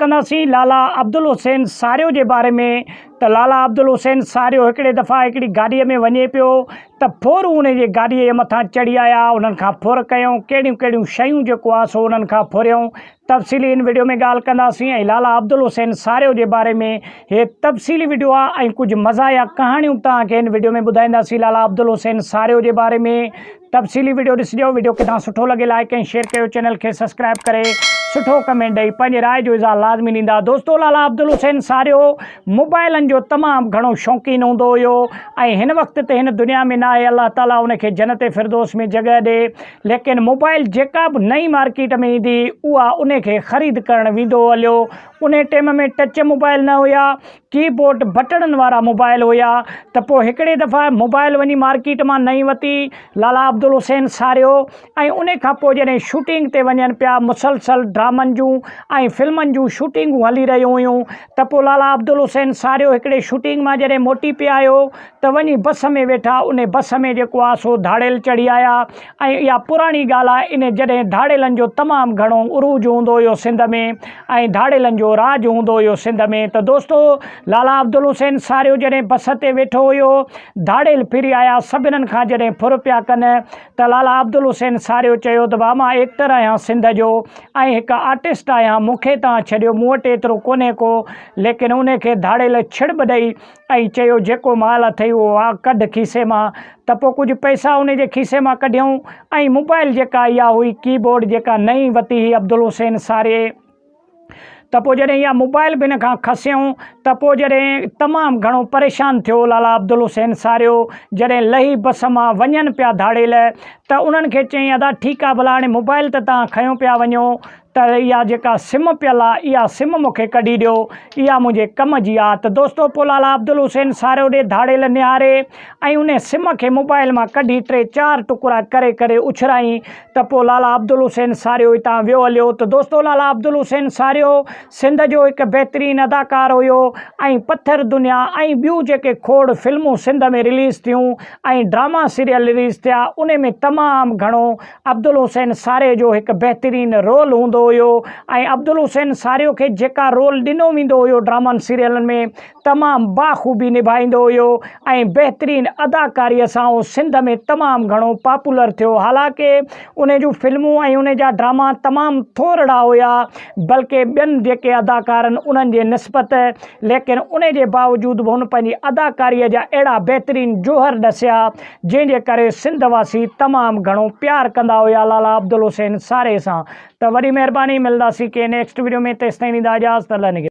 ڪنداسين لالا عبدالحسين ساريو جي باري ۾ ته لالا عبدالحسين ساريو هڪڙي دفعا هڪڙي گاڏيء ۾ وڃي پيو ته ڦورو ان جي گاڏيء جي مٿان چڙهي آيا انهن کان ڦر ڪيائون ڪهڙيون ڪهڙيون شيون جيڪو آهي سو انهن کان ڦريائون تفصيلي هن وڊيو ۾ ڳالهه ڪنداسين ۽ لالا عبدالحسين ساريو جي باري ۾ هي تفصيلي وڊيو آهي ۽ ڪجهه مزاحيه ڪهاڻيون به توهان کي هن وڊيو ۾ ٻڌائينداسين لالا عبدالحسين ساريو جي باري ۾ تفصيلي وڊيو ڏسجو وڊيو ڪٿان سٺو لڳي لائيڪ ۽ شيئر ڪيو چينل کي سسڪرائب ڪري سٺو ڪمينٽ ڏئي پنهنجي راء جو اظهار لازمي ڏيندا دوستو لالا عبدالحسين ساريو موبائلن جو تمام گهڻو شوقين هوندو هيو ۽ هن وقت ته هن دنيا ۾ ناهي الله تعالي ان کي جنت فردوس ۾ جڳهه ڏي ليڪن موبائل جيڪا به نئين مارڪيٽ ۾ ايندي اها ان کي خريد ڪرڻ ويندو هليو ان ٽيم ۾ ٽچ موبائل نه هيا ڪي بورڊ بٽڻن وارا موبائل هيا ته پوء هڪڙي دفعي موبائل وڃي مارڪيٽ مان نئين وتي لالا عبدالحسين ساريو ۽ ان کان پوء جڏهن شوٽنگ تي وڃن پيا مسلسل ڊرامن جون ۽ فلمن جون شوٽنگون هلي رهيون هيون ته پوء لالا عبدالحسين ساريو هڪڙي شوٽنگ مان جڏهن موٽي پي آيو ته وڃي بس ۾ ويٺا ان بس ۾ جيڪو آ سو ڌاڙيل چڙهي آيا ۽ اها پراڻي ڳالهه آهي ان جڏهن ڌاڙيلن جو تمام گهڻو عروج هوندو هيو سنڌ ۾ ۽ ڌاڙيلن جو راڄ هوندو هيو سنڌ ۾ ته دوستو لالا عبدالحسين ساريو جڏهن بس تي ويٺو هيو ڌاڙيل ڦري آيا سڀنن کان جڏهن ڦر پيا ڪن ته لالا عبدالحسين ساريو چيو ته ڀا مان ايڪٽر آهيان سنڌ جو ۽ هڪ آرٽسٽ آهيان مون کي توهان ڇڏيو مون وٽ ايترو ڪونهي ڪو ليڪن ان کي ڌاڙيل ڇڙٻ ڏئي ۽ چيو جيڪو مال اٿئي اهو آ ڪڍ کيسي مان ته پوء ڪجهه پئسا ان جي کيسي مان ڪڍيائون ۽ موبائل جيڪا اها هئي ڪي بورڊ جيڪا نئين وتي هئي عبدالحسين ساري ته پوء جڏهن اها موبائل به هن کان کسيائون ته پوء جڏهن تمام گهڻو پريشان ٿيو لالا عبدالحسين ساريو جڏهن لهي بس مان وڃن پيا ڌاڙيل ته انهن کي چيائين ادا ٺيڪ آ ڀلا هاڻي موبائل ته توهان کنيو پيا وڃو ته اها جيڪا سم پيل آ اها سم مون کي ڪڍي ڏيو اها منهنجي ڪم جي آ ته دوستو پوء لالا عبدالحسين ساريو ڏي ڌاڙيل نهاري ۽ انهي سم کي موبائل مان ڪڍي ٽي چار ٽڪرا ڪري ڪري اڇرائين ته پوء لالا عبدالحسين ساريو اتان ويو هليو ته دوستو لالا عبدالحسين ساريو سنڌ جو هڪ بهترين اداڪار هيو ۽ پٿر دنيا ۽ ٻيون جيڪي کوڙ فلمون سنڌ ۾ رليز ٿيون ۽ ڊراما سيريل رليز ٿيا انهي ۾ تمام گهڻو عبدالحسين ساريي جو هڪ بهترين رول هوندو هيو ۽ عبدالحسين ساريو کي جيڪا رول ڏنو ويندو هيو ڊرامن سيريلن ۾ تمام باخوبي نڀائيندو هيو ۽ بهترين اداڪاري سان هو سنڌ ۾ تمام گهڻو پاپولر ٿيو حالانڪه ان جون فلمون ۽ ان جا ڊراما تمام ٿورڙا هيا بلڪه ٻين جيڪي اداڪارن انهن جي نسبت ليڪن ان جي باوجود به هن پنهنجي اداڪاري جا اهڙا بهترين جوهر ڏسيا جنهن جي ڪري سنڌ واسي تمام گهڻو پيار ڪندا هيا لالا عبدالحسين ساري سان ته وڏي مهرباني ملداسين ڪنهن نيڪسٽ وڊيو ۾ تيستائين ڏيندا اجازت الله نگهبان.